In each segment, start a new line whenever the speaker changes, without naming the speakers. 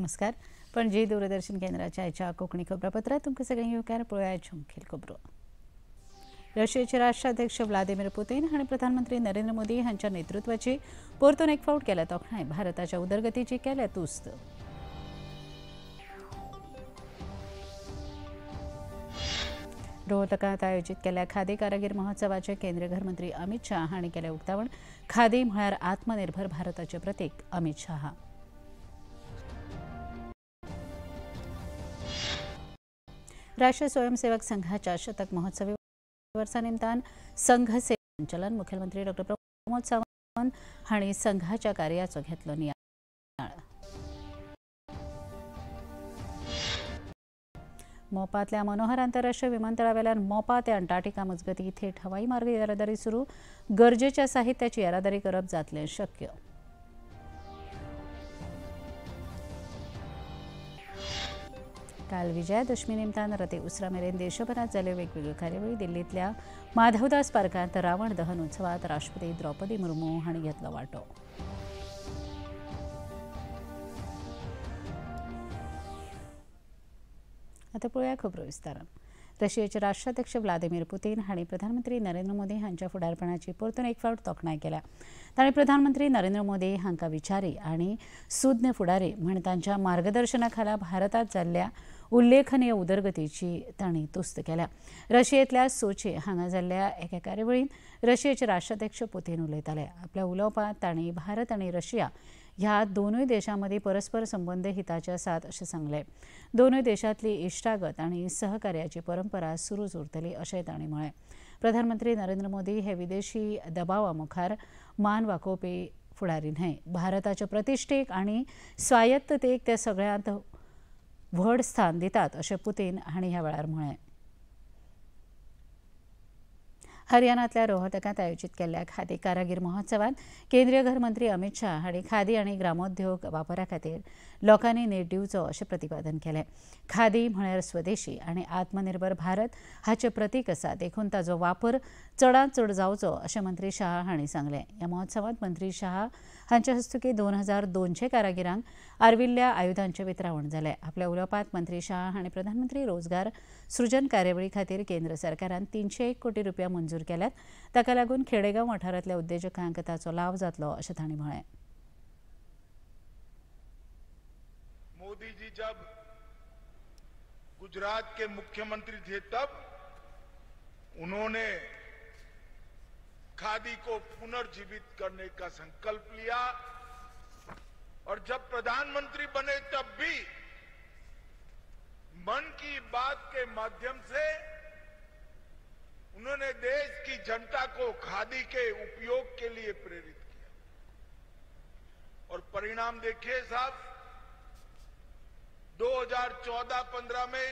नमस्कार. पणजी दूरदर्शन केंद्राच्या आयच्या कोंकणी खबरापत्रात तुमकां सगळ्यांक येवकार. पळोवया मुखेल खबरो. रशियेचे राष्ट्राध्यक्ष व्लादिमीर पुतीन हांणी प्रधानमंत्री नरेंद्र मोदी हांच्या नेतृत्वाची परतून एक फावट केल्या तोखणाय. भारताच्या उदरगतीची केल्या तुस्त. रोहतकांत आयोजित केल्या खादी कारागीर महोत्सवाचे केंद्रीय घरमंत्री अमित शाह हांणी केलें उक्तावण. खादी म्हळ्यार आत्मनिर्भर भारताचें प्रतीक, अमित शाह. राष्ट्रीय स्वयंसेवक संघाच्या शतक महोत्सवी वर्सा निमतान संघ संचलन. मुख्यमंत्री डॉ प्रमोद सावंत हांणी संघाच्या कार्याचो घेतलो नियाळ. मोपांतल्या मनोहर आंतरराष्ट्रीय विमानतळावेल्यान मोपा ते अंटार्क्टिका मजगती थेट हवाई मार्ग येरादारी सुरू. गरजेच्या साहित्याची येरादारी करप जातलें शक्य. काल विजयादशमी निमतान राती उसरा मेरेन देशभरात जाल्यो वेगवेगळ्यो कार्यावळी. दिल्लींतल्या माधवदास पार्कांत रावण दहन उत्सवात राष्ट्रपती द्रौपदी मुर्मू हांणी घेतलो वांटो. आतां पळोवया खबरो विस्तारान. रशियेचे राष्ट्राध्यक्ष व्लादिमीर पुतीन हांणी प्रधानमंत्री नरेंद्र मोदी हांच्या फुडारपणाची परतून एक फावट तोखणाय केल्या. तांणी प्रधानमंत्री नरेंद्र मोदी हांकां विचारी आनी सुज्ञ फुडारी म्हण तांच्या मार्गदर्शना खाला भारतांत जाल्ल्या उल्लेखनीय उदरगतीची तांणी तुस्त केल्या. रशियेंतल्या सोची हांगा जाल्ल्या एका कार्यावळींत रशियेचे राष्ट्राध्यक्ष पुतीन उलयताले. आपल्या उलोवपांत तांणी भारत आनी रशिया ह्या दोनूय देशां मदीं परस्पर संबंद हिताचे आसात अशें सांगलें. दोनूय देशांतली इश्टागत आनी सहकार्याची परंपरा सुरूच उरतली अशेंय तांणी म्हळें. प्रधानमंत्री नरेंद्र मोदी हे विदेशी दबावा मुखार मान वाकोवपी फुडारी न्हय. भारताच्या प्रतिश्ठेक आनी स्वायत्ततेक ते सगळ्यांत व्हड स्थान दितात अशें पुतीन हांणी ह्या वेळार म्हळें. हरियाणांतल्या रोहतकांत आयोजित केल्ल्या खादी कारागीर महोत्सवात केंद्रीय घरमंत्री अमित शाह हांणी खादी आनी ग्रामोद्योग वापरा खातीर लोकांनी नेट दिवचो अशें प्रतिपादन केलें. खादी म्हळ्यार स्वदेशी आनी आत्मनिर्भर भारत हाचें प्रतीक आसा, देखून ताचो वापर चडांत चड जावचो अशें मंत्री शाह हांणी सांगलें. ह्या महोत्सवांत मंत्री शाह हांच्या हस्तुकीं 2200 कारागिरांक आर्विल्ल्या आयुधांचें वितरावण जालें. आपल्या उलोवपांत मंत्री शाह हांणी प्रधानमंत्री रोजगार सृजन कार्यावळी खातीर केंद्र सरकारान 301 कोटी रुपया मंजूर केल्यात. ताका लागून खेडेगांव वाठारांतल्या उद्देजकांक ताचो लाव जातलो अशें तांणी म्हळें.
मोदी जी जब गुजरात के मुख्यमंत्री थे तब उन्होंने खादी को पुनर्जीवित करने का संकल्प लिया और जब प्रधानमंत्री बने तब भी मन की बात के माध्यम से उन्होंने देश की जनता को खादी के उपयोग के लिए प्रेरित किया और परिणाम देखिए साहब, 2014-15 में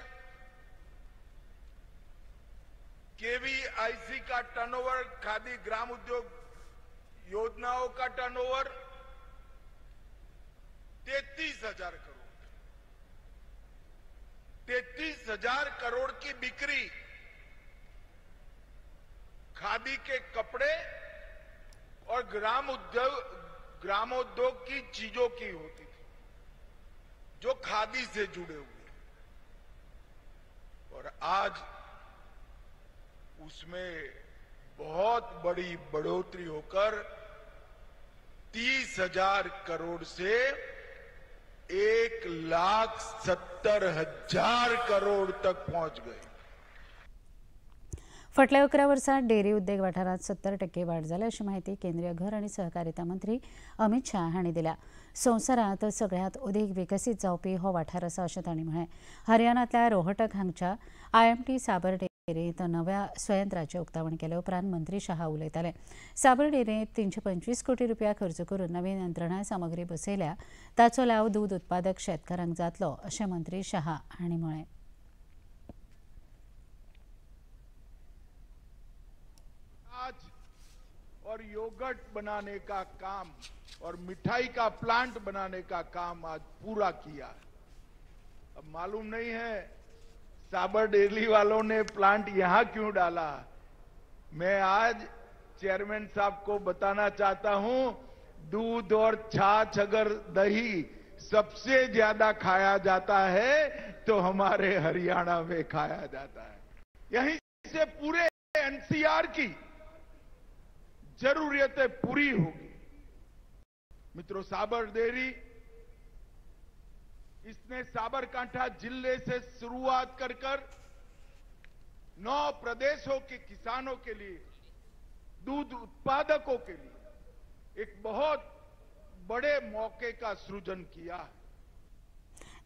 केवीआईसी का टर्नओवर, खादी ग्राम उद्योग योजनाओं का टर्नओवर 33,000 करोड़, 33,000 करोड़ की बिक्री खादी के कपड़े और ग्रामोद्योग की चीजों की होती थी जो खादी से जुड़े हुए, और आज उसमें बहुत बड़ी बढ़ोतरी होकर 30,000 करोड़ से 1,70,000 करोड़ तक पहुंच गई.
फाटल्या 11 वर्सां डेअरी उद्देग वाठारांत 70% वाड जाल्या अशी म्हायती केंद्रीय घर आनी सहकारिता मंत्री अमित शाह हांणी दिल्या. संवसारांत सगळ्यांत अदीक विकसीत जावपी हो वाठार आसा अशें तांणी म्हळें. हरियाणांतल्या रोहटक हांगच्या IMT साबर डेअरींत नव्या स्वयंत्राचें उक्तावण केले उपरांत मंत्री शाह उलयताले. साबर डेअरींत 325 कोटी रुपया खर्च करून नवीन यंत्रणा सामग्री बसयल्या, ताचो लाव दूद उत्पादक शेतकारांक जातलो अशें मंत्री शाह हांणी म्हळें.
और योगर्ट बनाने का काम और मिठाई का प्लांट बनाने का काम आज पूरा किया है. अब मालूम नहीं है साबर डेयरी वालों ने प्लांट यहां क्यों डाला. मैं आज चेयरमैन साहब को बताना चाहता हूं, दूध और छाछ अगर दही सबसे ज्यादा खाया जाता है तो हमारे हरियाणा में खाया जाता है। यहीं से पूरे एनसीआर की जरूरतें पूरी होगी। मित्रों, साबर डेयरी, इसने साबरकांठा जिले से शुरुआत कर कर 9 प्रदेशों के किसानों के लिए, दूध उत्पादकों के लिए एक बहुत बड़े मौके का सृजन किया है।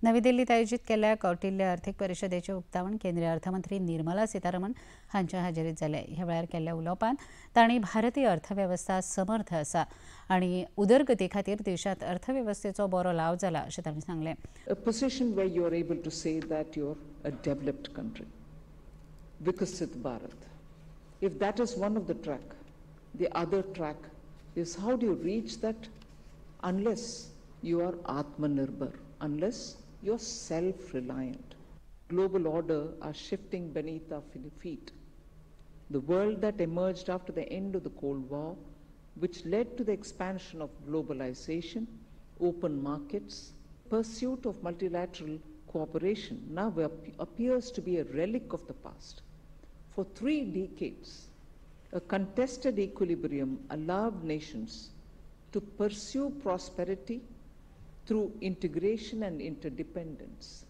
नवी दिल्लीत आयोजित केल्ल्या कौटिल्य आर्थिक परिषदेचे उक्तावण केंद्रीय अर्थमंत्री निर्मला सीतारमण हांच्या हाजेरीत जालें। ह्या वेळार केल्ल्या उलोवपांत तांणी भारतीय अर्थवेवस्था समर्थ आसा आनी उदरगती खातीर देशांत अर्थवेवस्थेचो बरो लाव जाला अशें तांणी सांगलें।
A position where you are able to say that you are a developed country, Viksit Bharat. If that is one of the track, the other track is how do you reach that unless you are Atmanirbhar, unless you're self-reliant. Global order are shifting beneath our feet. The world that emerged after the end of the Cold War, which led to the expansion of globalization, open markets, pursuit of multilateral cooperation now appears to be a relic of the past. For 3 decades, a contested equilibrium allowed nations to pursue prosperity through integration and interdependence.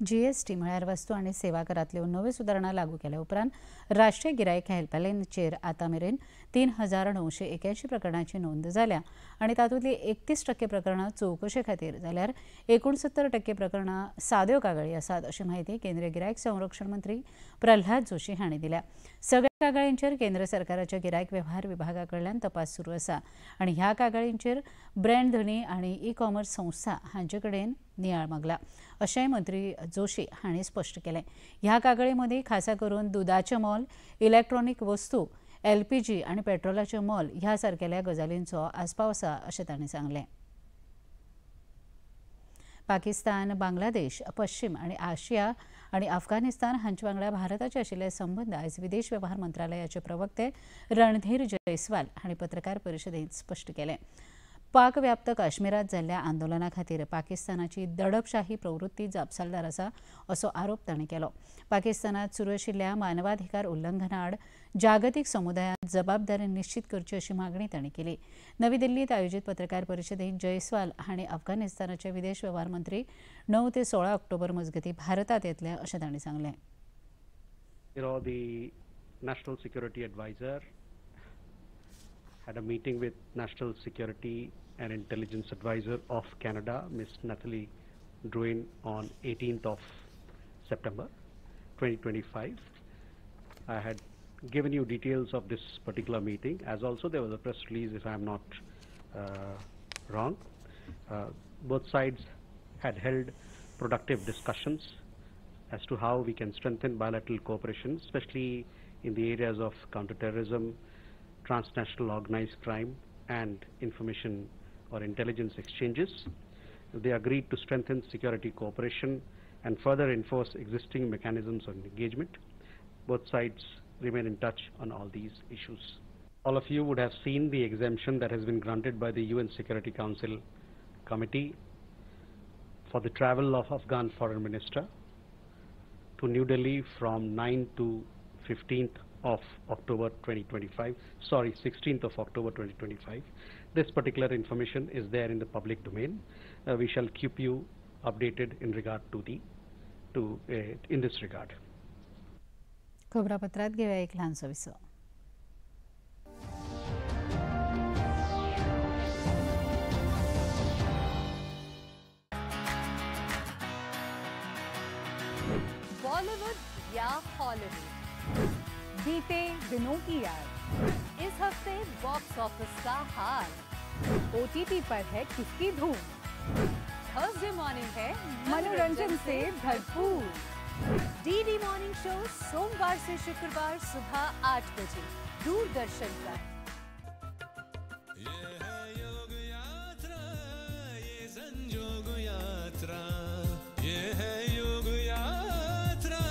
GST म्हळ्यार वस्तू आनी सेवा करांतल्यो नव्यो सुदारणा लागू केल्या उपरांत राष्ट्रीय गिरायक हेल्पलायनचेर आतां मेरेन 3981 प्रकरणांची नोंद जाल्या आनी तातूंतली 31% प्रकरणां चवकशे खातीर जाल्यार 69% प्रकरणां साद्यो कागाळी आसात अशी म्हायती केंद्रीय गिरायक संरक्षण मंत्री प्रल्हाद जोशी हांणी दिल्या। सगळ्या कागाळींचेर केंद्र सरकाराच्या गिरायक वेव्हार विभागा कडल्यान तपास सुरू आसा आनी ह्या कागाळींचेर ब्रँड धनी आनी ई कॉमर्स संस्था हांचे कडेन नियाळ मागला अशेंय मंत्री जोशी हांणी स्पश्ट केलें। ह्या कागाळी मदीं खासा करून दुदाचें मोल, इलेक्ट्रॉनीक वस्तू, एलपीजी आनी पेट्रोलाचें मोल ह्या सारकेल्या गजालींचो आस्पाव आसा अशें तांणी सांगलें। पाकिस्तान, बांगलादेश, पश्चिम आनी आशिया आनी अफगाणिस्तान हांचे वांगडा भारताचे आशिल्ले संबंद आयज विदेश वेव्हार मंत्रालयाचे प्रवक्ते रणधीर जयस्वाल हांणी पत्रकार परिशदेंत स्पश्ट केलें। पाक व्याप्त काश्मीरात जाल्ल्या आंदोलना खातीर पाकिस्तानाची दडपशाही प्रवृत्ती जापसालदार आसा असो आरोप तांणी केलो। पाकिस्तानात सुरू आशिल्ल्या मानवाधिकार उल्लंघना आड जागतिक समुदायान जबाबदारी निश्चित करची अशी मागणी तांणी केली। नवी दिल्लीत आयोजित पत्रकार परिशदेत जयस्वाल हांणी अफगाणिस्तानाचे विदेश वेव्हार मंत्री 9 ते 16 ऑक्टोबर मजगतीं भारतात येतले अशें तांणी सांगलें।
The National Security Advisor had a meeting with National Security and Intelligence Advisor of Canada, Ms. Nathalie Drouin, on 18th of September 2025. I had given you details of this particular meeting, as also there was a press release, if I am not wrong. Both sides had held productive discussions as to how we can strengthen bilateral cooperation, especially in the areas of counterterrorism, transnational organized crime, and information or intelligence exchanges. They agreed to strengthen security cooperation and further enforce existing mechanisms of engagement. Both sides remain in touch on all these issues. All of you would have seen the exemption that has been granted by the UN Security Council Committee for the travel of Afghan Foreign Minister to New Delhi from 9 to 15th of October 2025, sorry, 16th of October 2025. This particular information is there in the public domain. We shall keep you updated in regard to in this regard.
खबरापत्रात घेऊया एक लहानसं विसव.
बॉलीवुड या Hollywood, बीते दिनों की याद, इस हफ्ते box office का हाल, ओटीटी पर है किसकी धूम, थर्सडे मॉर्निंग है मनोरंजन से भरपूर, डीडी मॉर्निंग शो सोमवार से शुक्रवार सुबह 8 बजे दूरदर्शन पर।
ये है योग यात्रा, ये संजोग यात्रा, ये है योग यात्रा।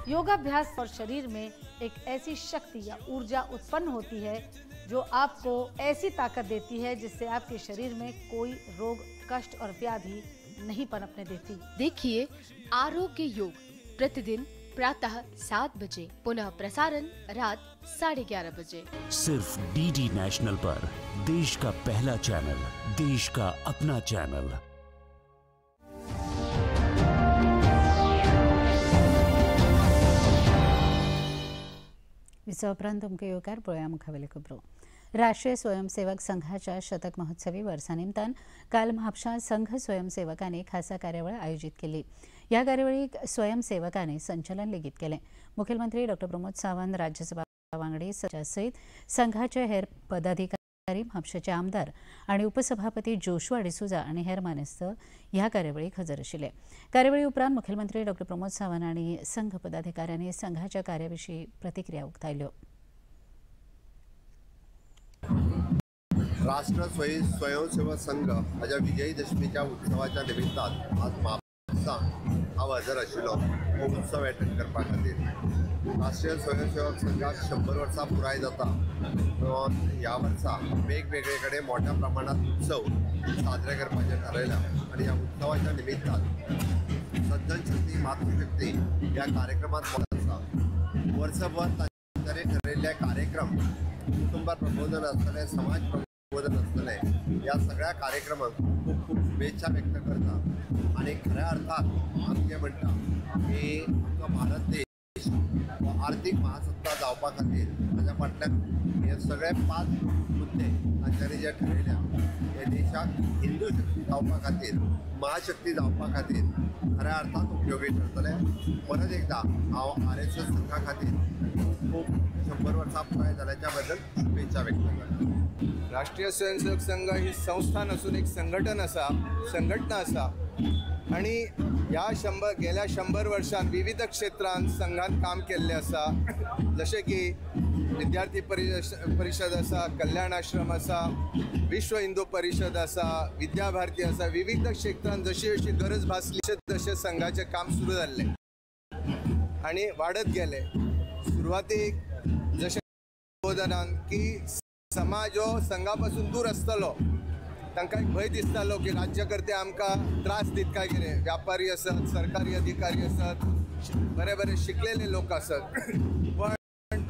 योगाभ्यास और शरीर में एक ऐसी शक्ति या ऊर्जा उत्पन्न होती है जो आपको ऐसी ताकत देती है जिससे आपके शरीर में कोई रोग, कष्ट और व्याधि नहीं पनपने देती।
देखिए आरोग्य योग प्रतिदिन प्रातः 7 बजे, पुनः प्रसारण रात 11:30 बजे,
सिर्फ डीडी नेशनल पर। देश का पहला चैनल, देश का अपना चैनल।
विसवा उपरांत तुमकां येवकार. पळोवया मुखावेल्यो खबरो. राष्ट्रीय स्वयंसेवक संघाच्या शतक महोत्सवी वर्सा निमतान काल म्हापशां संघ स्वयंसेवकांनी खासा कार्यावळ आयोजीत केली. ह्या कार्यावळीक स्वयंसेवकांनी संचलन लेगीत केलें. मुखेलमंत्री डॉ प्रमोद सावंत, राज्यसभा वांगडी सयत संघाचे हेर पदाधिकारी, म्हापशेचे आमदार आनी उपसभापती जोशुआ डिसोझा आनी हेर मानेस्त ह्या कार्यावळीक हजर आशिल्ले. कार्यावळी उपरांत मुखेलमंत्री डॉ प्रमोद सावंत आनी संघ पदाधिकाऱ्यांनी संघाच्या कार्याविशीं प्रतिक्रिया उक्तायल्यो.
राष्ट्र स्वयंसेवक संघ हाज्या विजयदशमीच्या उत्सवाच्या निमित्तान आज म्हापसा हांव हजर आशिल्लो हो उत्सव एटेंड करपा खातीर. राष्ट्रीय स्वयंसेवक संघाक 100 वर्सां पुराय जाता. ह्या वर्सा वेगवेगळे कडेन मोठ्या प्रमाणात उत्सव साजरे करपाचें थारायलां आनी ह्या उत्सवाच्या निमित्तान सज्जन शक्ती मातृशक्ती ह्या कार्यक्रमांत आसा. वर्सभर तांच्यांनी ठरयल्ले कार्यक्रम, कुटुंब प्रबोधन आसतलें, समाज प्रबोधन आसतलें, ह्या सगळ्या कार्यक्रमांक खूब खूब शुभेच्छा व्यक्त करता. आनी खऱ्या अर्थान आमी जें म्हणटा की आमचो भारत देश हो आर्थीक महासत्ता जावपा खातीर ताच्या फाटल्यान हे सगळे 5 मुद्दे तांच्यांनी जे ठरयल्या हे देशाक हिंदू शक्ती जावपा खातीर, महाशक्ती जावपा खातीर खऱ्या अर्थान उपयोगी ठरतले. परत एकदा हांव RSS संघा खातीर खूब खूब 100 वर्सां पुराय जाल्याच्या बद्दल शुभेच्छा व्यक्त करता.
राष्ट्रीय स्वयंसेवक संघ ही संस्था नसून एक संघटन आसा, संघटना आसा आनी ह्या गेल्या 100 वर्षांत विविध क्षेत्रांत संघान काम केल्लें आसा. जशें की विद्यार्थी परिषद आसा, कल्याण आश्रम आसा, विश्व हिंदू परिषद आसा, विद्या भारती आसा. विविध क्षेत्रांत जशी जशी गरज भासली तशें संघाचें काम सुरू जाल्लें आनी वाडत गेलें. सुरवातीक जशें प्रबोधनान की समाज हो संघा पासून दूर आसतलो, तांकां एक भंय दिसतालो की राज्यकर्ते आमकां त्रास दित काय कितें, व्यापारी आसत, सरकारी अधिकारी आसत, बरे बरे शिकलेले लोक आसत. पण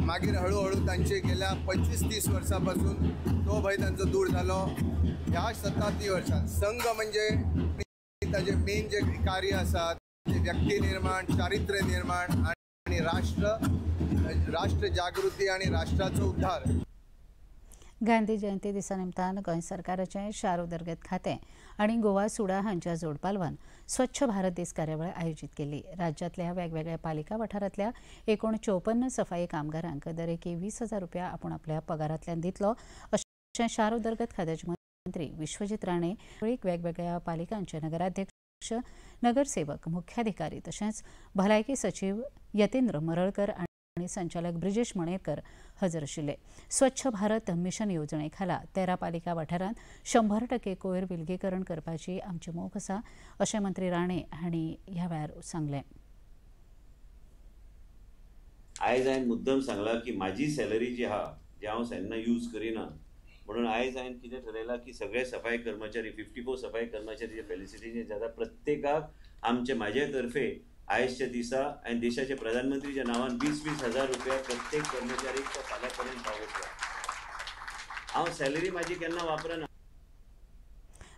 मागीर हळूहळू तांचे गेल्या 25-30 वर्सां पासून तो भंय तांचो दूर जालो. ह्या शताब्दी वर्सांत संघ म्हणजे ताजें मेन जे कार्य आसा तें व्यक्ती निर्माण, चारित्र्य निर्माण आनी राष्ट्र जागृती आनी राष्ट्राचो उद्धार.
गांधी जयंती दिसा निमतान गोंय सरकाराचें शार उदरगत खातें आनी गोवा सुडा हांच्या जोडपालवान स्वच्छ भारत दीस कार्यावळ आयोजीत केली. राज्यांतल्या वेगवेगळ्या पालिका वाठारांतल्या एकूण 54 सफाई कामगारांक दरेकी 20,000 रुपया आपूण आपल्या पगारांतल्यान दितलो अशें शार उदरगत खात्याचे मंत्री विश्वजीत राणे, वेगवेगळ्या पालिकांचे नगराध्यक्ष, नगरसेवक, मुख्याधिकारी तशेंच भलायकी सचीव यतेंद्र मरळकर आनी संचालक ब्रिजेश मणेरकर हजर आशिल्ले. स्वच्छ भारत मिशन येवजणे खाला 13 पालिका वाठारांत 100% कोयर विलगीकरण करपाची आमची मोख आसा अशें मंत्री राणे हांणी ह्या वेळार सांगलें.
आयज हांवें मुद्दम सांगलां की म्हाजी सॅलरी जी आहा जी हांव केन्ना यूज करिना म्हणून आयज हांवें कितें ठरयलां की सगळे सफाई कर्मचारी 54 सफाई कर्मचारी जे फेलिसिटेशन जाता प्रत्येकाक आमचे म्हाजे तर्फे आयजच्या दिसा आनी देशाचे प्रधानमंत्रीच्या नांवान 20-20 हजार रुपया प्रत्येक कर्मचारीक तो फाल्यां पर्यंत पावयतलो. हांव सॅलरी म्हाजी केन्ना वापरना.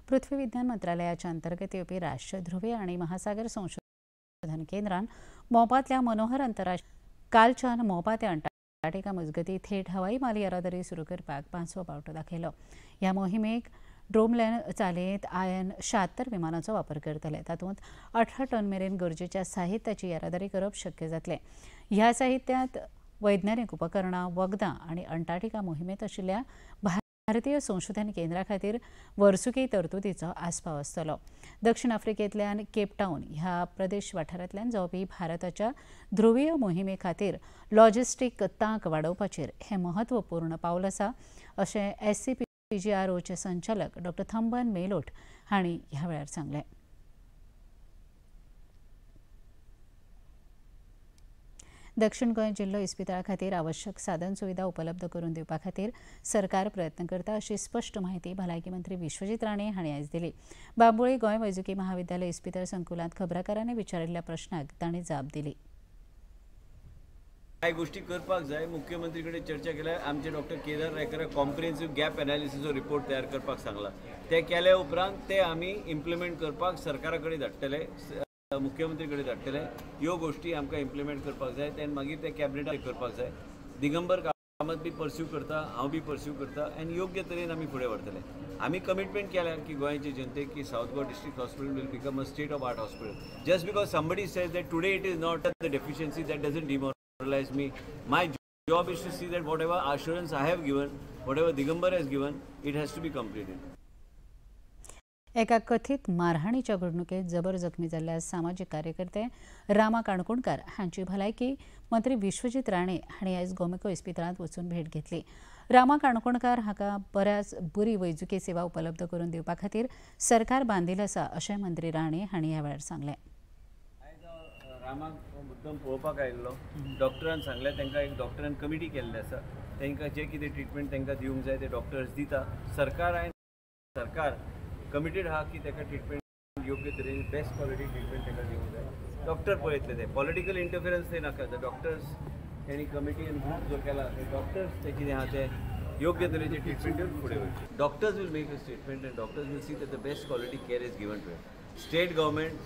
पृथ्वी विज्ञान मंत्रालयाच्या अंतर्गत येवपी राष्ट्रीय ध्रुवे आनी महासागर संशोधन केंद्रान मोपांतल्या मनोहर अंतरराष्ट्रीय कालच्यान मोपा ते अंटार्क्टिका मजगती थेट हवाई माल येरादारी सुरू करपाक 5वो पावटो दाखयलो. ह्या मोहिमेक ड्रोमलॅन चालयेंत IN-76 विमानाचो वापर करतले. तातूंत 18 टन मेरेन गरजेच्या साहित्याची येरादारी करप शक्य जातलें. ह्या साहित्यांत वैज्ञानिक उपकरणां, वखदां आनी अंटार्क्टिका मोहिमेंत आशिल्ल्या भारतीय संशोधन केंद्रा खातीर वर्सुकी तरतुदीचो आस्पाव आसतलो. दक्षिण आफ्रिकेंतल्यान केपटावन ह्या प्रदेश वाठारांतल्यान जावपी भारताच्या ध्रुवीय मोहिमे खातीर लॉजिस्टीक तांक वाडोवपाचेर हें म्हत्वपूर्ण पावल आसा अशें SCPGROचे संचालक डॉ थंबन मेलोट हांणी ह्या वेळार सांगलें. दक्षिण गोंय जिल्लो इस्पितळा खातीर आवश्यक साधन सुविधा उपलब्ध करून दिवपा खातीर सरकार प्रयत्न करता अशी स्पश्ट माहिती भलायकी मंत्री विश्वजीत राणे हांणी आयज दिली. बांबोळी गोंय वैजकी महाविद्यालय इस्पितळ संकुलांत खबराकारांनी विचारिल्ल्या प्रश्नाक तांणी जाप दिली.
काय गोष्टी करपाक जाय मुख्यमंत्री कडेन चर्चा केल्या. आमचे डॉक्टर केदार रायकराक कॉम्प्रिहेन्सिव गॅप एनालिसिसचो रिपोर्ट तयार करपाक सांगला. ते केल्या उपरांत ते आमी इम्प्लिमेंट करपाक सरकारा कडेन धाडटले, मुख्यमंत्री कडेन धाडटले. ह्यो गोष्टी आमकां इम्प्लिमेंट करपाक जाय ते मागीर ते कॅबिनेटाक करपाक जाय. दिगंबर कामत बी पर्स्यू करता, हांव बी पर्स्यू करता आनी योग्य तरेन आमी फुडें व्हरतले. आमी कमिटमेंट केल्या की गोंयचे जनतेक की South Goa district hospital will become a state of art hospital. Just because somebody says that today it is not the deficiency, that doesn't demoralize me. My job is to see that whatever assurance I have given, whatever Digambar has given, it has to be completed.
एका कथित मारहाणीच्या घडणुकेत जबर जखमी जाल्ल्या सामाजिक कार्यकर्ते रामा काणकोणकार हांची भलायकी मंत्री विश्वजीत राणे हांणी आयज गोमेको इस्पितळांत वचून भेट घेतली. रामा काणकोणकार हाका बऱ्याच बरी वैजकी सेवा उपलब्ध करून दिवपा खातीर सरकार बांदील आसा अशें मंत्री राणे हांणी ह्या वेळार सांगलें.
रामाक मुद्दम पळोवपाक आयिल्लो. डॉक्टरान सांगलें तांकां एक डॉक्टरान कमिटी केल्ली आसा, तांकां जे कितें ट्रिटमेंट तांकां दिवंक जाय ते डॉक्टर्स दिता. सरकार सरकार कमिटेड आहा की ताका ट्रिटमेंट योग्य तरेन बेस्ट क्वॉलिटी ट्रिटमेंट ताका दिवंक जाय. डॉक्टर पळयतले ते, पॉलिटिकल इंटरफिरन्स ते नाका. डॉक्टर्स तांणी कमिटी ग्रूप जो केला ते डॉक्टर्स ते कितें आहा ते योग्य तरेचे ट्रिटमेंट दिवन फुडें वयतले. Doctors will make a statement and doctors will see that the best quality care is given to him. State government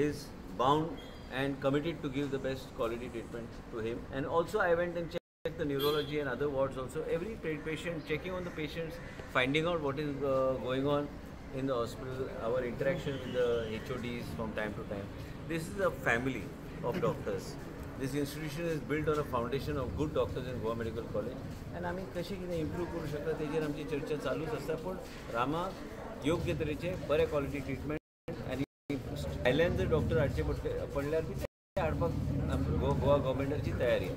is bound and committed to give the best quality treatment to him. And also I went and checked the neurology and other wards also. Every patient, checking on the patients, finding out what is going on in the hospital, our interaction with the HODs from time to time. This is a family of doctors. This institution is built on a foundation of good doctors in Goa Medical College. And आमी कशें कितें improve करूं शकता तेजेर आमची चर्चा चालूच आसता. पूण रामाक योग्य तरेचे बरे क्वॉलिटी ट्रिटमेंट आनी भायल्यान जर डॉक्टर हाडचे पडल्यार बी ते हाडपाक गोवा गव्हर्मेंटाची तयारी.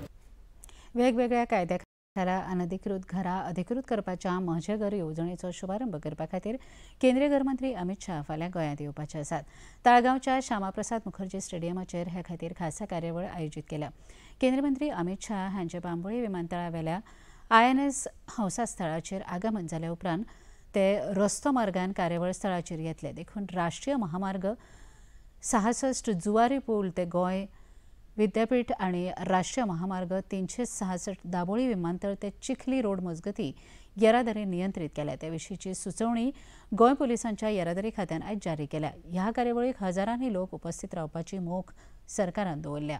वेगवेगळ्या कायद्या खाला अनधिकृत घरां अधिकृत करपाच्या म्हजें घर येवजणेचो शुभारंभ करपा खातीर केंद्रीय घरमंत्री अमित शाह फाल्यां गोंयांत येवपाचे आसात. ताळगांवच्या श्यामाप्रसाद मुखर्जी स्टेडियमाचेर हे खातीर खासा कार्यावळ आयोजीत केल्या. केंद्रीय मंत्री अमित शाह हांचे बांबोळी विमानतळावेल्या INS हंसा स्थळाचेर आगमन जाल्या उपरांत ते रस्तो मार्गान कार्यावळ स्थळाचेर येतले. देखून राष्ट्रीय महामार्ग 66 जुवारी पूल ते गोंय विद्यापीठ आणि राष्ट्रीय महामार्ग 366 दाबोळी विमानतळ ते चिखली रोड मजगती येरादारी नियंत्रित केल्या. त्या विशींची सुचोवणी गोंय पोलिसांच्या येरादारी खात्यान आयज जारी केल्या. ह्या कार्यावळीक हजारांनी लोक उपस्थित रावपाची मोख सरकारान दवरल्या.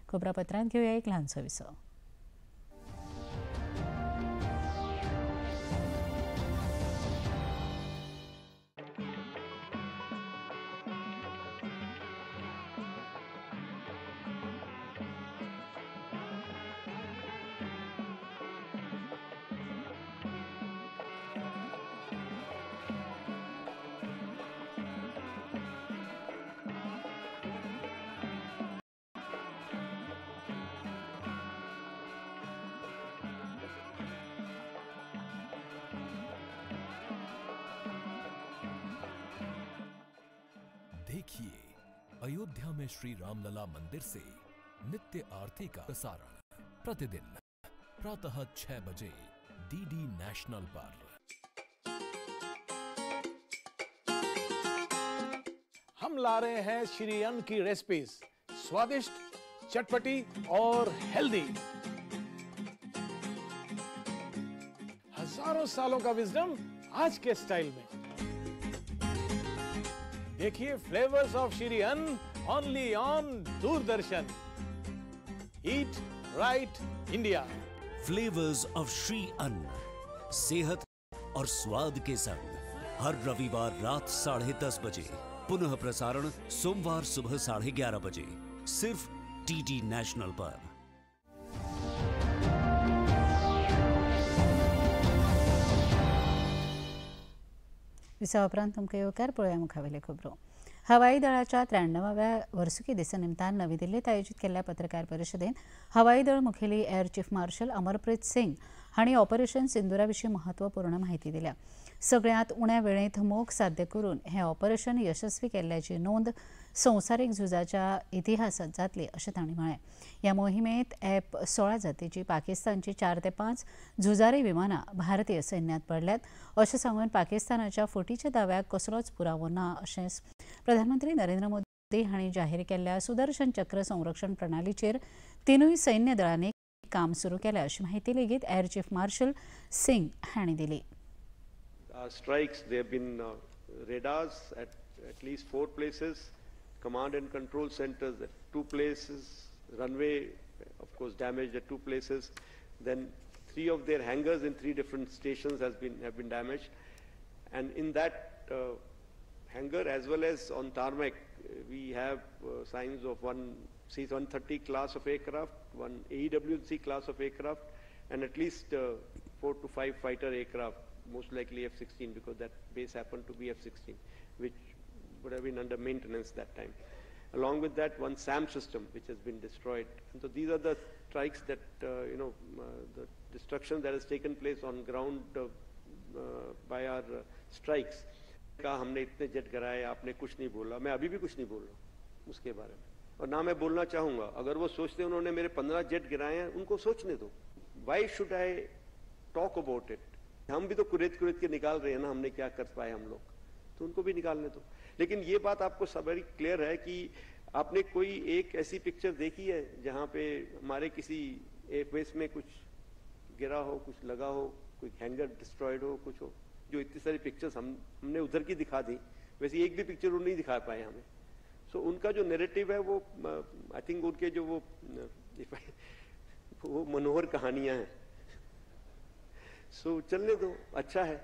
खबरापत्रांत घेवया एक ल्हानसो विसव.
देखिए अयोध्या में श्री रामलला मंदिर से नित्य आरती का प्रसारण प्रतिदिन प्रातः 6 बजे डीडी नेशनल पर।
हम ला रहे हैं श्री अन्न की रेसिपीज, स्वादिष्ट, चटपटी और हेल्दी। हजारों सालों का विजडम आज के स्टाइल में। देखिए flavours of Shri Anna only on Doordarshan. Eat right India.
Flavours of Shri Anna, सेहत और स्वाद के संग, हर रविवार रात 10:30 बजे, पुनः प्रसारण सोमवार सुबह 11:30 बजे, सिर्फ डीडी नेशनल पर।
विसा उपरांत तुमकां येवकार. पळोवया मुखावेले खबरो. हवाई दळाच्या 93व्या वर्सुकी दिसा निमतान नवी दिल्लीत आयोजीत केल्ल्या पत्रकार परिशदेंत हवाई दळ मुखेली air chief marshal Amarpreet Singh हांणी ऑपरेशन सिंदुरा विशीं महत्वपूर्ण माहिती दिल्या. सगळ्यांत उण्या वेळेंत मोख साध्य करून हें ऑपरेशन यशस्वी केल्ल्याची नोंद संवसारीक झुजाच्या इतिहासात जातली अशें तांणी म्हळें. ह्या मोहिमेंत F-16 जातीची पाकिस्तानची 4 ते 5 झुजारी विमानां भारतीय सैन्यात पडल्यात अशें सांगून पाकिस्तानाच्या फटीच्या दाव्याक कसलोच पुरावो ना अशें प्रधानमंत्री नरेंद्र मोदी हांणी जाहीर केल्ल्या सुदर्शन चक्र संरक्षण प्रणालीचेर 3 सैन्य दळांनी काम सुरू केलें अशी माहिती लेगीत एअर चीफ मार्शल सिंग हांणी दिली.
Strikes, there have been radars at least 4 places, command and control centers at 2 places, runway of course damaged at 2 places, then 3 of their hangars in 3 different stations have been damaged, and in that hangar as well as on tarmac we have signs of one C-130 class of aircraft, one AEWC class of aircraft, and at least 4 to 5 fighter aircraft, most likely F-16, because that base happened to be F-16, which would have been under maintenance that time. Along with that, one SAM system which has been destroyed. And so these are the strikes that, the destruction that has taken place on ground by our strikes. कहा हमने इतने jet गिराए, आपने कुछ नहीं बोला. मैं अभी भी कुछ नहीं बोल रहा उसके बारे में, और ना मैं बोलना चाहूँगा. अगर वो सोचते उन्होंने मेरे 15 जेट गिराए हैं, उनको सोचने दो. Why should I talk about it? हम भी तो कुरेद कुरेद के निकाल रहे हैं ना, हमने क्या कर पाए हम लोग, तो उनको भी निकालने दो. लेकिन ये बात आपको सब वेरी क्लियर है कि आपने कोई एक ऐसी पिक्चर देखी है जहाँ पे हमारे किसी एयरबेस में कुछ गिरा हो, कुछ लगा हो, कोई हैंगर डिस्ट्रॉयड हो, कुछ हो? जो इतनी सारी पिक्चर्स हमने उधर की दिखा दी, वैसे एक भी पिक्चर वो नहीं दिखा पाए हमें. सो उनका जो नैरेटिव है वो I think उनके जो वो मनोहर कहानियाँ हैं. सो चलने दो, अच्छा है.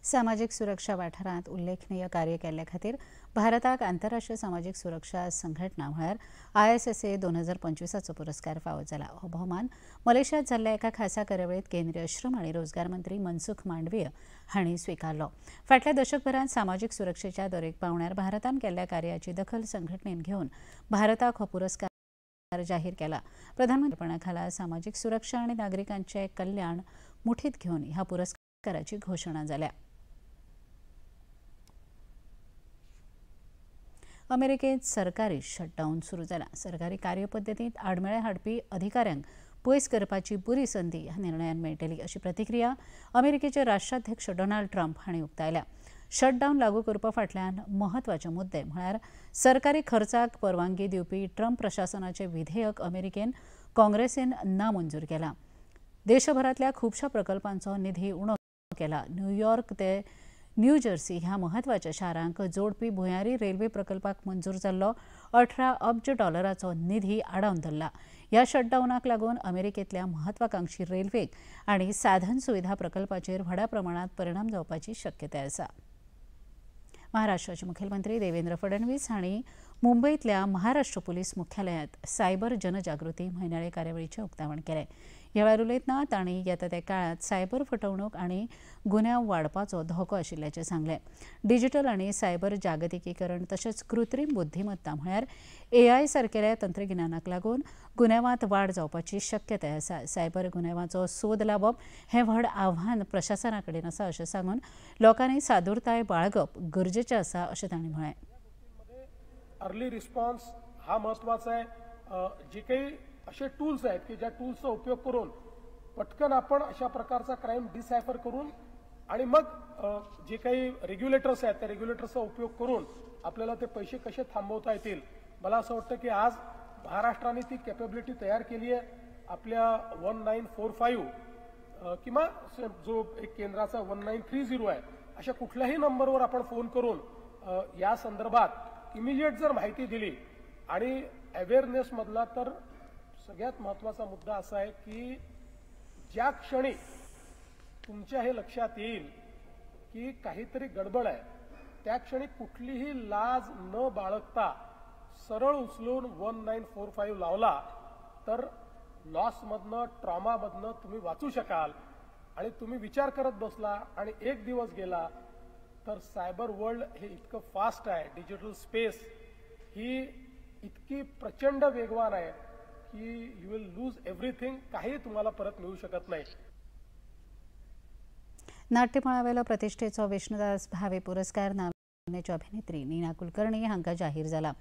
सामाजिक सुरक्षा वाठारांत उल्लेखनीय कार्य केल्ल्या खातीर भारताक आंतरराष्ट्रीय सामाजिक सुरक्षा संघटना म्हळ्यार ISSA 2025 पुरस्कार फावो जाला. हो भोवमान मलेशियांत जाल्ल्या एका खासा कार्यावळींत केंद्रीय श्रम आनी रोजगार मंत्री मनसुख मांडवीय हांणी स्विकारलो. फाटल्या दशकभरांत सामाजिक सुरक्षेच्या दरेक पावंड्यार भारतान केल्ल्या कार्याची दखल संघटनेन घेवन भारताक हो पुरस्कार जाहीर केला. प्रधानमंत्रीपणा खाला सामाजिक सुरक्षा आनी नागरिकांचे कल्याण मुठीत घेवन ह्या पुरस्काराची घोशणा जाल्या. अमेरिकेत सरकारी शटडाऊन सुरू जाला. सरकारी कार्यपद्दतींत आडमेळे हाडपी अधिकाऱ्यांक पयस करपाची बरी संदी ह्या निर्णयान मेळटली अशी प्रतिक्रिया अमेरिकेचे राष्ट्राध्यक्ष डोनाल्ड ट्रम्प हांणी उक्तायल्या. शटडाऊन लागू करपा फाटल्यान म्हत्वाचे मुद्दे म्हळ्यार सरकारी खर्चाक परवानगी दिवपी ट्रम्प प्रशासनाचे विधेयक अमेरिकेन काँग्रेसीन नामंजूर केला. देशभरांतल्या खुबश्या प्रकल्पांचो निधी उणो केला. न्यूयॉर्क ते न्यू जर्सी ह्या म्हत्वाच्या शारांक जोडपी भुंयारी रेल्वे प्रकल्पाक मंजूर जाल्लो 18 अब्ज डॉलराचो निधी आडावन धरला. ह्या शटडाऊनाक लागून अमेरिकेंतल्या म्हत्वाकांक्षी रेल्वेक आनी साधन सुविधा प्रकल्पाचेर व्हडा प्रमाणात परिणाम जावपाची शक्यताय आसा. महाराष्ट्राचे मुखेलमंत्री देवेंद्र फडणवीस हांणी मुंबईतल्या महाराष्ट्र पुलीस मुख्यालयात सायबर जनजागृती म्हयन्याळे कार्यावळीचें उक्तावण केलें. ह्या वेळार उलयतना तांणी येता त्या काळांत सायबर फटवणूक आनी गुन्यांव वाडपाचो धोको आशिल्ल्याचें सांगलें. डिजिटल आनी सायबर जागतिकीकरण तशेंच कृत्रीम बुद्धिमत्ता म्हळ्यार AI सारकेल्या तंत्रगिन्यानाक लागून गुन्यांवांत वाड जावपाची शक्यताय आसा. सायबर गुन्यांवाचो सोद लावप हें व्हड आव्हान प्रशासना कडेन आसा अशें सांगून लोकांनी सादूरताय बाळगप गरजेचें आसा अशें तांणी म्हळें.
अर्ली रिस्पॉन्स हा महत्वाचा आहे. जे काही असे टूल्स आहेत की ज्या टूल्सचा उपयोग करून पटकन आपण अशा प्रकारचा क्राईम डिसायफर करून आणि मग जे काही रेग्युलेटर्स आहेत त्या रेग्युलेटर्सचा उपयोग करून आपल्याला ते पैसे कसे थांबवता येतील. मला असं वाटतं की आज महाराष्ट्राने ती कॅपेबिलिटी तयार केली आहे. आपल्या 1945 किंवा जो एक केंद्राचा 1930 आहे अशा कुठल्याही नंबरवर आपण फोन करून या संदर्भात इमिजिएट जर माहिती दिली आणि अवेअरनेसमधला तर सगळ्यात महत्त्वाचा मुद्दा असा आहे की ज्या क्षणी तुमच्या हे लक्षात येईल की काहीतरी गडबड आहे त्या क्षणी कुठलीही लाज न बाळगता सरळ उचलून 1945 लावला तर लॉसमधनं ट्रॉमामधनं तुम्ही वाचू शकाल. आणि तुम्ही विचार करत बसला आणि एक दिवस गेला तर सायबर वर्ल्ड हे इतकं फास्ट आहे, डिजिटल स्पेस ही इतकी प्रचंड वेगवान आहे की you will lose everything, काही तुम्हाला परत मिळू शकत नाही.
नाट्यमळावेलो प्रतिष्ठेचो विष्णुदास भावे पुरस्कार नामनेच्यो अभिनेत्री नीना कुलकर्णी हांकां जाहीर जाला.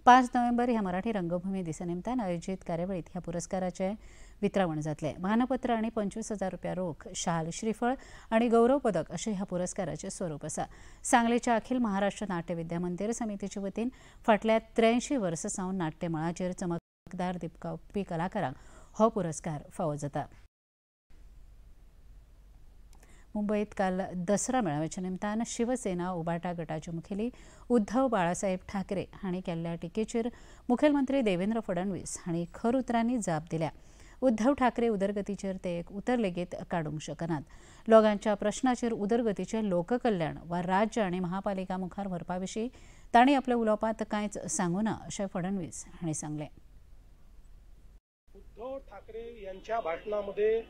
5 नोव्हेंबर ह्या मराठी रंगभूमी दिसा निमतान आयोजीत कार्यावळींत ह्या पुरस्काराचें वितरावण जातलें. मानपत्र आनी 25,000 रुपया रोख, शाल, श्रीफळ आनी गौरव पदक अशें ह्या पुरस्काराचें स्वरूप आसा. सांगलीच्या अखिल महाराष्ट्र नाट्य विद्या मंदिर समितीचे वतीन फाटल्या 83 वर्सां सावन नाट्य मळाचेर चमकदार दिपकावपी कलाकारांक हो पुरस्कार फावो जाता. मुंबईत काल दसरा मेळाव्याच्या निमतान शिवसेना उबाटा गटाचे मुखेली उद्धव बाळासाहेब ठाकरे हांणी केल्ल्या टिकेचेर मुखेलमंत्री देवेंद्र फडणवीस हांणी खर उतरांनी जाप दिल्या. उद्धव ठाकरे उदरगतीचेर ते एक उतर लेगीत काडूंक शकनात. लोकांच्या प्रश्नाचेर उदरगतीचें लोककल्याण वा राज्य आनी महापालिका मुखार व्हरपा विशीं तांणी आपल्या उलोवपांत कांयच सांगू ना अशें फडणवीस हांणी सांगलें.
उद्धव ठाकरे यांच्या भाषणामध्ये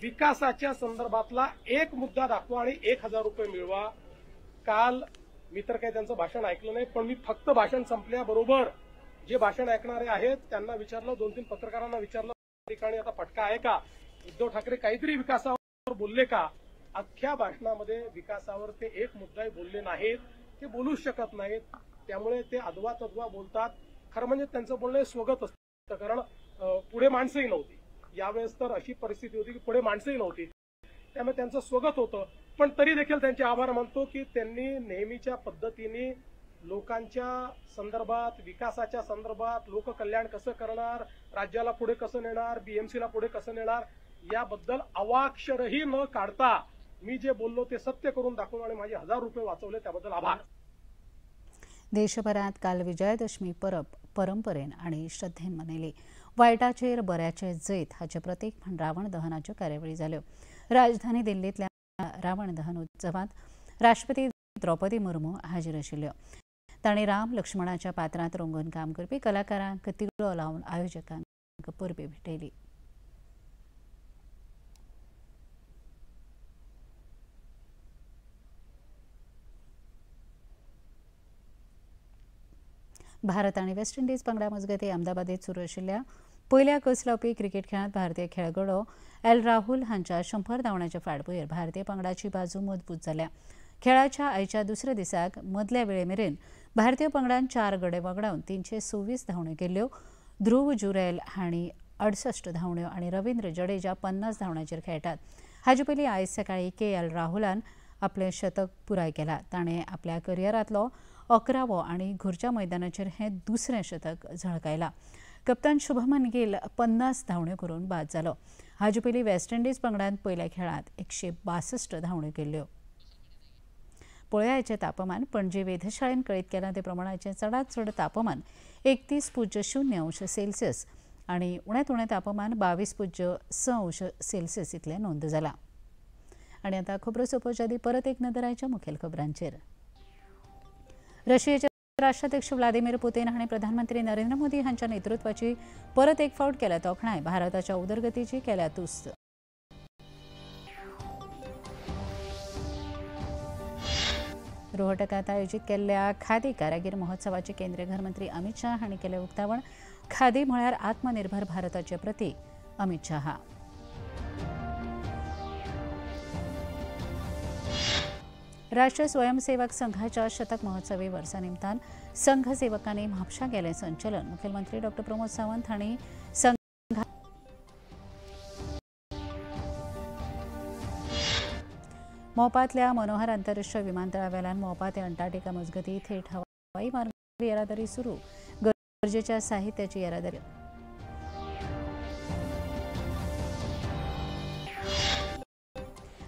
विकासाच्या संदर्भातला एक मुद्दा दाखवा आणि 1,000 रुपये मिळवा. काल मी तर काही त्यांचं भाषण ऐकलं नाही, पण मी फक्त भाषण संपल्याबरोबर जे भाषण ऐकणारे आहेत त्यांना विचारलं, 2-3 पत्रकारांना विचारलं, ठिकाणी आता फटका आहे का, उद्धव ठाकरे काहीतरी विकासावर बोलले का? अख्ख्या भाषणामध्ये विकासावर ते एक मुद्दाही बोलले नाहीत, ते बोलूच शकत नाहीत, त्यामुळे ते अदवा तदवा बोलतात. खरं म्हणजे त्यांचं बोलणं स्वगत असतं, कारण पुढे माणसंही नव्हती यावेळेस, तर अशी परिस्थिती होती की पुढे माणसंही नव्हती, त्यामुळे त्यांचं स्वगत होतं. पण तरी देखील त्यांचे आभार मानतो की त्यांनी नेहमीच्या पद्धतीने लोकांच्या संदर्भात, विकासाच्या संदर्भात, लोककल्याण कसं करणार, राज्याला पुढे कसं नेणार, बीएमसीला पुढे कसं नेणार याबद्दल अवाक्षरही न काढता मी जे बोललो ते सत्य करून दाखवून आणि माझे 1,000 रुपये वाचवले, त्याबद्दल आभार.
देशभरात काल विजयादशमी परब परंपरेन आणि श्रद्धेन मनयली. वायटाचेर बऱ्याचे जैत हाचें प्रतीक म्हण रावण दहनाच्यो कार्यावळी जाल्यो. राजधानी दिल्लींतल्या रावण दहन उत्सवांत राष्ट्रपती द्रौपदी मुर्मू हाजीर आशिल्ल्यो. तांणी राम लक्ष्मणाच्या पात्रांत रंगोवन काम करपी कलाकारांक तिळो लावन आयोजकांक परबीं भेटयली. भारत आनी वेस्ट इंडिज पंगडा मजगतीं अहमदाबादेत सुरू आशिल्ल्या पयल्या कस लावपी क्रिकेट खेळांत भारतीय खेळगडो एल राहुल हांच्या 100 धांवड्यांच्या फाटभुंयेर भारतीय पंगडाची बाजू मजबूत जाल्या. खेळाच्या आयच्या दुसऱ्या दिसाक मदल्या वेळे मेरेन भारतीय पंगडान 4 गडे वगडावन 326 धांवड्यो केल्ल्यो. ध्रुव जुरेल हांणी 68 धांवड्यो आनी रवींद्र जडेजा 50 धांवड्यांचेर खेळटात. हाचे पयलीं आयज सकाळीं के एल राहुलान आपलें शतक पुराय केलां. ताणें आपल्या करियरांतलो 11वो आनी घरच्या मैदानाचेर हें दुसरें शतक झळकायलां. कप्तान शुभमन गिल 50 धांवड्यो करून बाद जालो. हाचे पयलीं वेस्ट इंडिज पंगडान पयल्या खेळांत 162 धांवड्यो केल्ल्यो. पळयाचें तापमान पणजे वेधशाळेन कळीत केलां ते प्रमाणाचें चडांत चड तापमान 31.0 अंश सेल्सियस आनी उण्यांत उणें तापमान 22.6 अंश सेल्सियस इतलें नोंद जालां. आनी आतां खबरो सोंपोवच्या आदीं परत एक नदर आयच्या मुखेल खबरांचेर. रशियेचे राष्ट्राध्यक्ष व्लादिमीर पुतीन हांणी प्रधानमंत्री नरेंद्र मोदी हांच्या नेतृत्वाची परत एक फावट केल्या तोखणाय. भारताच्या उदरगतीची केल्या तुस्त. रोहटकात आयोजित केल्ल्या खादी कारागीर महोत्सवाचे केंद्रीय घरमंत्री अमित शाह हांणी केलें उक्तावण. खादी म्हळ्यार आत्मनिर्भर भारताचे प्रतीक, अमित शाह. राष्ट्रीय स्वयंसेवक संघाच्या शतक महोत्सवी वर्सा निमतान संघ सेवकांनी म्हापशां केलें संचलन. मुखेलमंत्री डॉ प्रमोद सावंत हांणी संघ मोपांतल्या मनोहर आंतरराष्ट्रीय विमानतळावेल्यान मोपा ते अंटार्क्टिका मजगतीं थेट हवाई मार्ग येरादारी सुरू. गरजेच्या साहित्याची येरादारी.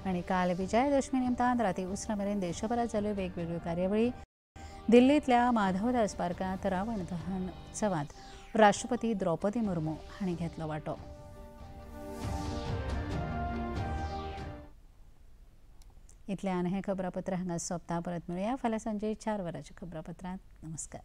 आनी काल विजयादशमी निमतान राती उसरां मेरेन देशभरात जाल्यो वेगवेगळ्यो कार्यावळी. दिल्लींतल्या माधवदास पार्कांत रावण दहन उत्सवांत राष्ट्रपती द्रौपदी मुर्मू हांणी घेतलो वांटो. इतल्यान हें खबरापत्र हांगा सोंपता. परत मेळुया फाल्यां सांजे 4 वरांच्या खबरापत्रांत. नमस्कार.